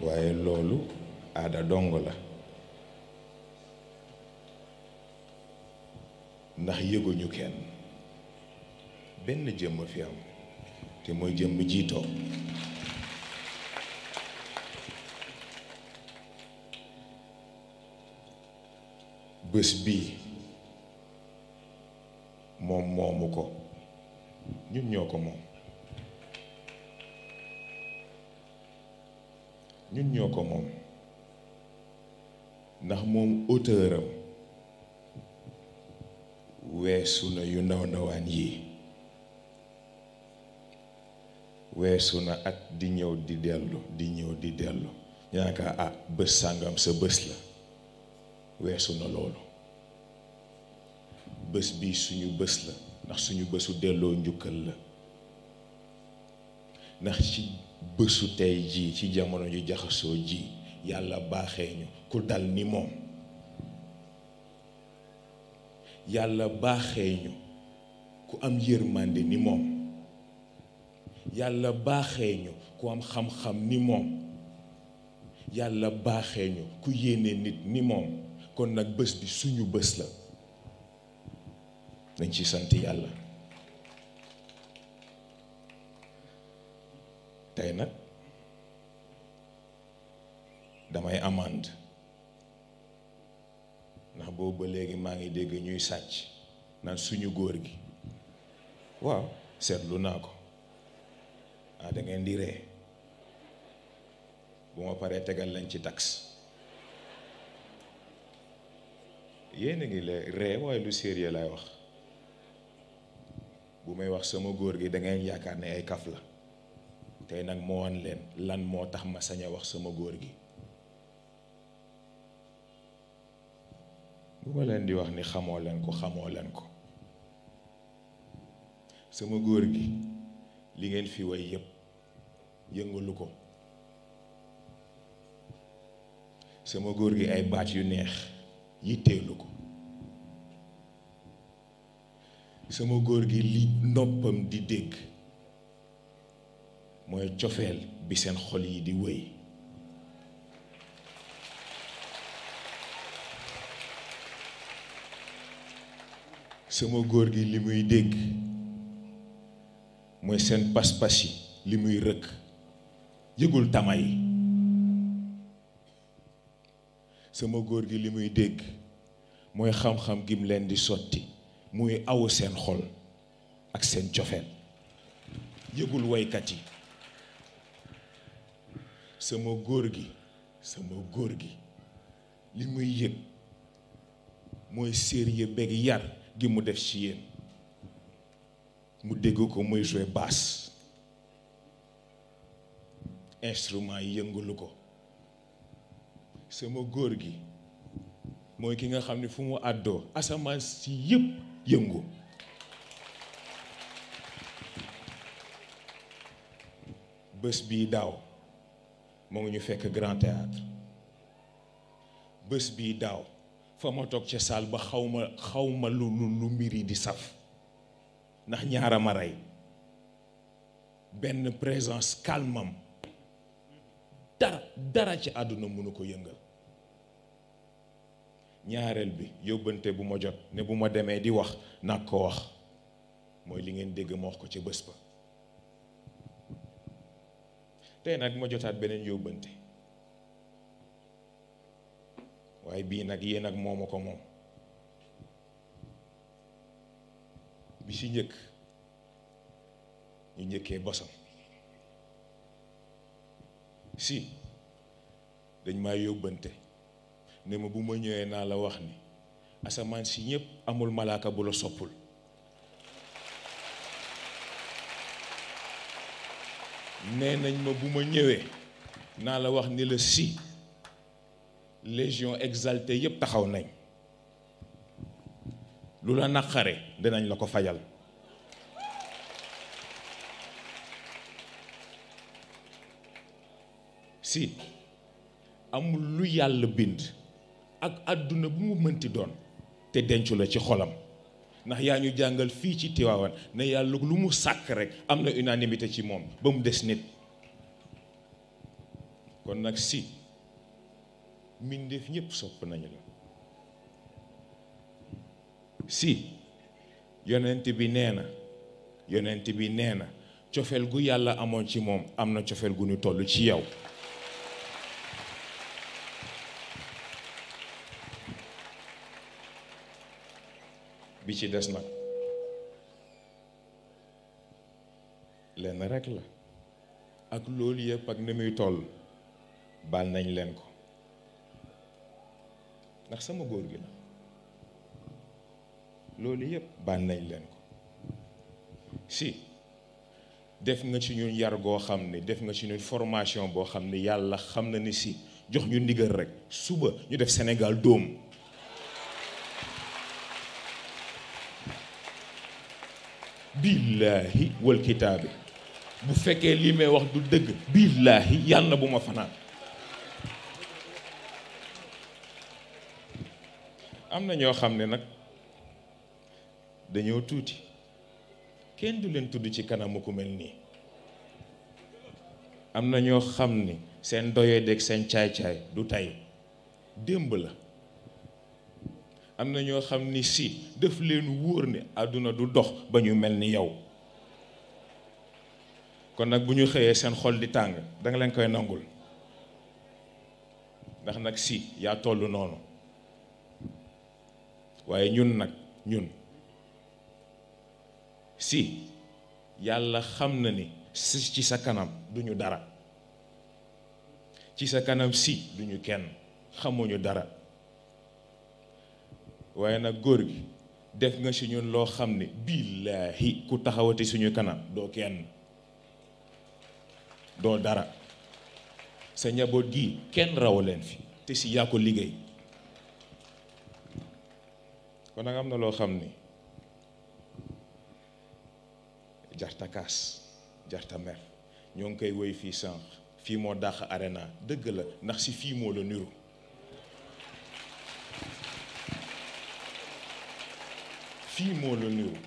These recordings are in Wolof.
waaye loolu aada dong la ndax yëguñu kenn benn jëmm fi am te mooy jëmm jiitoo bés bii moom moomu ko ñun ñoo ko moom ñun ñoo ko moom ndax moom auteuram weesu na yu ndaw ndawaan yii weesu na at di ñëw di dellu di ñëw di dellu ñaaka ah bés sàngam sa bés la weesu na loolu bés bi suñu bés la ndax suñu bésu delloo njukkal la ndax ci bésu tey jii ci jamono ju jaxasoo ji yàlla baaxee ñu ku dal ni moom yàlla baaxee ñu ku am yërmande ni moom yàlla baaxee ñu ku am xam-xam ni moom yàlla baaxee ñu ku yéene nit ni moom kon nag bés bi suñu bés la dañ ci sant yàlla tey nag damay amande ndax boobu ba léegi maa ngi dégg ñuy sàcc naan suñu góor gi waaw seetlu naa ko ah da ngeen di ree bu ma paree tegal lañ ci taxe yéen a ngi la ree waaye lu sérieux lay wax bu may wax sama góor gi da ngeen yaakaar ne ay kaf la tey nag moo wan leen lan moo tax ma sañ a wax sama góor gi bu ma leen di wax ni xamoo leen ko sama góor gi li ngeen fi way yépp yëngalu ko sama góor gi ay baat yu neex yitteelu ko sama góor gi li noppam di dégg mooy cofeel bi seen xol yi di wéy sama góor gi li muy dégg mooy seen pas-pas yi li muy rëkk yëgul tama yi sama góor gi li muy dégg mooy xam-xam gim leen di sotti muy awu seen xol ak seen cofeel yëgul woykat yi sama góor gi li muy yëg mooy sérieux beeg yar gi mu def ci yéen mu dégg ko muy jouer basse instrument yi yëngalu ko sama góor gi mooy ki nga xam ne fu mu àddoo asamaan si yëpp yëngu bés bii daaw moo ngi ñu fekk Grand Théâtre bés bii daaw fa ma toog ca saal ba xawma lu mbir yi di saf ndax ñaara ma rey benn présence calmam dara ci àdduna mënu ko yëngal ñaareel bi yóbbante bu ma jot ne bu ma demee di wax nag ko wax mooy li ngeen dégg ma wax ko ca bés ba tey nag ma jotaat beneen yóbbante waaye bii nag yéen ak moomu ko moom bi ci njëkk ñu njëkkee bosam si dañ maa yóbbante ne ma bu ma ñëwee naa la wax ni asamaan si ñépp amul malaaka bu la soppul nee nañ ma bu ma ñëwee naa la wax ni la si légion exaltée yépp taxaw nañ lu la naqare dinañ la ko fajal si amul lu yàlla bind ak àdduna bu mu mënti doon te dencu la ci xolam ndax yaa ñu jàngal fii ci Tiwaawan ne yàlla lu mu sàkk rek am na unanimité ci moom ba mu des nit kon nag si mbindeef ñépp sopp nañu la. si yonent bi nee na cofeel gu yàlla amoon ci moom am na cofeel gu ñu toll ci yow. bi ci des nag lenn rekk la, ak loolu yëpp ak ni muy toll baal nañ leen ko ndax sama góor gi la. loolu yëpp baal nañ leen ko. si def nga ci ñun yar goo xam ne, def nga ci ñun formation boo xam ne yàlla xam na ni si jox ñu ndigal rek suba ñu def Sénégal dóom. billaahi wal kitaabi bu fekkee li may wax du dëgg billaahi yàlla na bu ma fanaan. am na ñoo xam ne nag dañoo tuuti, kenn du leen tudd ci kanamu ku mel nii. am na ñoo xam ni seen doyedeeg seen caay-caay du tey démb la. am na ñoo xam ni si def leen wóor ne àdduna du dox ba ñu mel ni yow. kon nag bu ñu xëyee seen xol di tàng danga leen koy nangul ndax nag si yaa tollu noonu. waaye ñun si yàlla xam na ni si ci sa kanam duñu dara, ci sa kanam si duñu kenn, xamuñu dara. waaye nag góor gi def nga ci ñun loo xam ne billaahi ku taxawati suñu kanam doo kenn, doo dara. sa njaboot gi kenn raw leen fi te si yaa ko liggéey. kon nag am na loo xam ni jarta kaas jarta mer. ñoo ngi koy woy fii sànq, fii moo dàq arena dëgg la ndax si fii moo la niru. fii moo la niru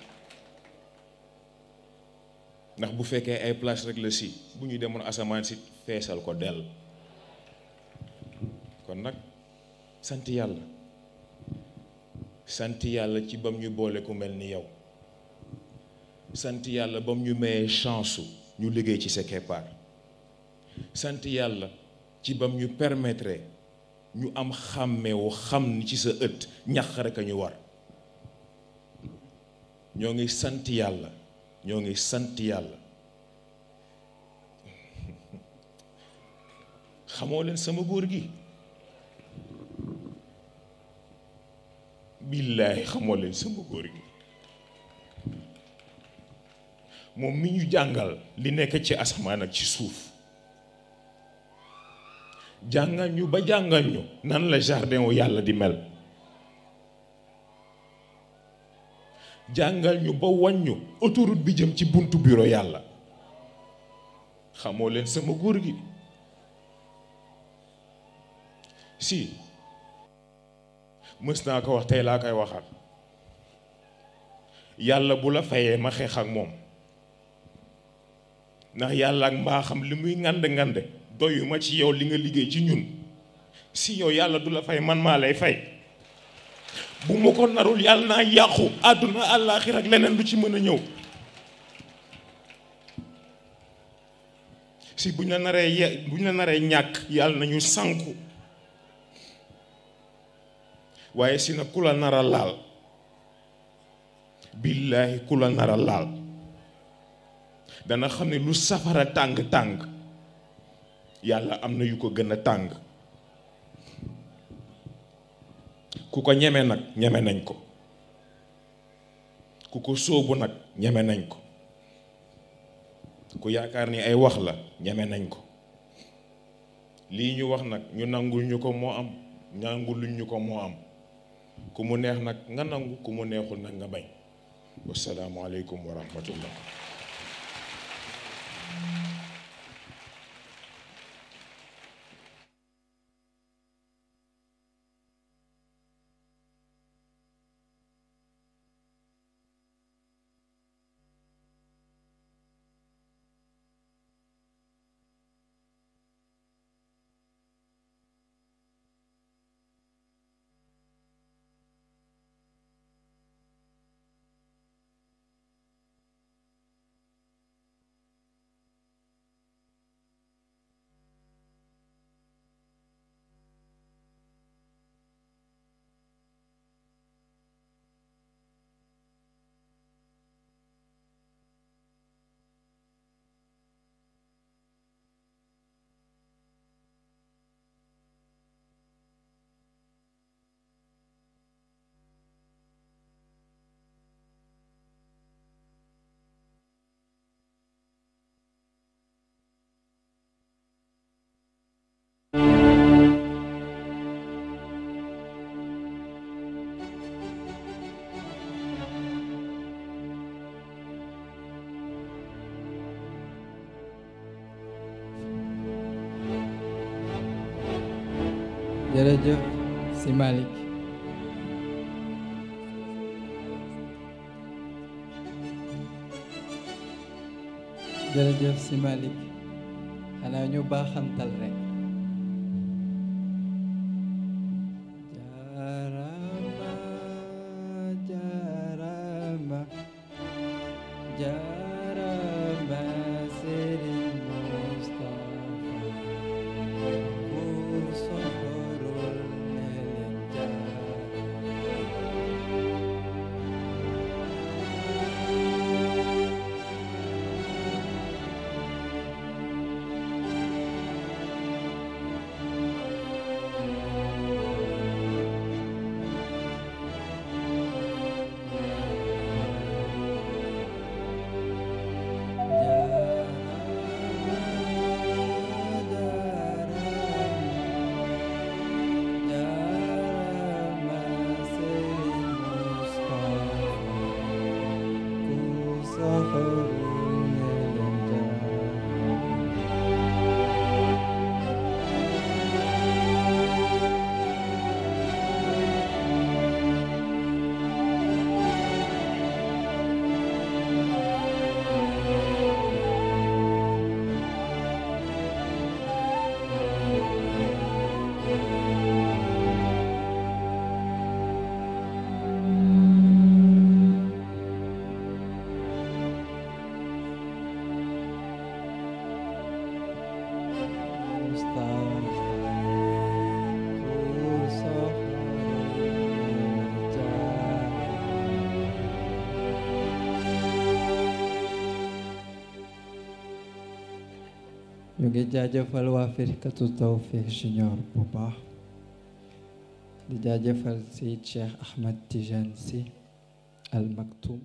ndax bu fekkee ay place rek la si bu ñu demoon asamaan si feesal ko dell. kon nag sant yàlla ci bam ñu boole ku mel ni yow. sant yàlla bam ñu mayee chance ñu liggéey ci sa keppaar. sant yàlla ci bam ñu permettre ñu am xàmmeewu xam ni ci sa ëtt ñax rek a ñu war. ñoo ngi sant yàlla xamoo leen sama góor gi billaahi xamoo leen sama góor gi moom mi ñu jàngal li nekk ci asamaan ak ci suuf, jàngal ñu ba jàngal ñu nan la jardin wu yàlla di mel, jàngal ñu ba waññu autoroute bi jëm ci buntu bureau yàlla. xamoo leen sama góor gi. si mës naa ko wax tey laa koy waxal, yàlla bu la fayee ma xeex ak moom ndax yàlla ak mbaaxam li muy ngande doyuma ci yow li nga liggéey ci ñun. si yow yàlla du la fay man maa lay fay. bu ma ko narul yàlla naa yàqu àdduna àllaaxira ak leneen lu ci mën a ñëw. si buñ la naree ñàkk yàlla nañu sànku. waaye si na ku la nar a laal billaahi ku la nar a laal dana xam ne lu safara tàng yàlla am na yu ko gën a tàng. ku ko ñeme nag ñeme nañ ko, ku ko sóobu nag ñeme nañ ko, ku yaakaar ni ay wax la ñeme nañ ko. lii ñu wax nag ñu nangul ñu ko moo am, nanguluñ ñu ko moo am. ku mu neex nag nga nangu, ku mu neexul nag nga bañ. wassalaamu aleykum wa rahmatullah. jërëjëf si Malick jërëjëf si Malick xanaa ñu baaxantal rek jaarama jaarama jaarama Serigne Moustapha ku soxorul ne leen ñu ngi jaajëfal waa firkatu Tawfekh Junior bu baax di jaajëfal Seyid Cheikh Ahmed Tidiane Sy Al Maktoum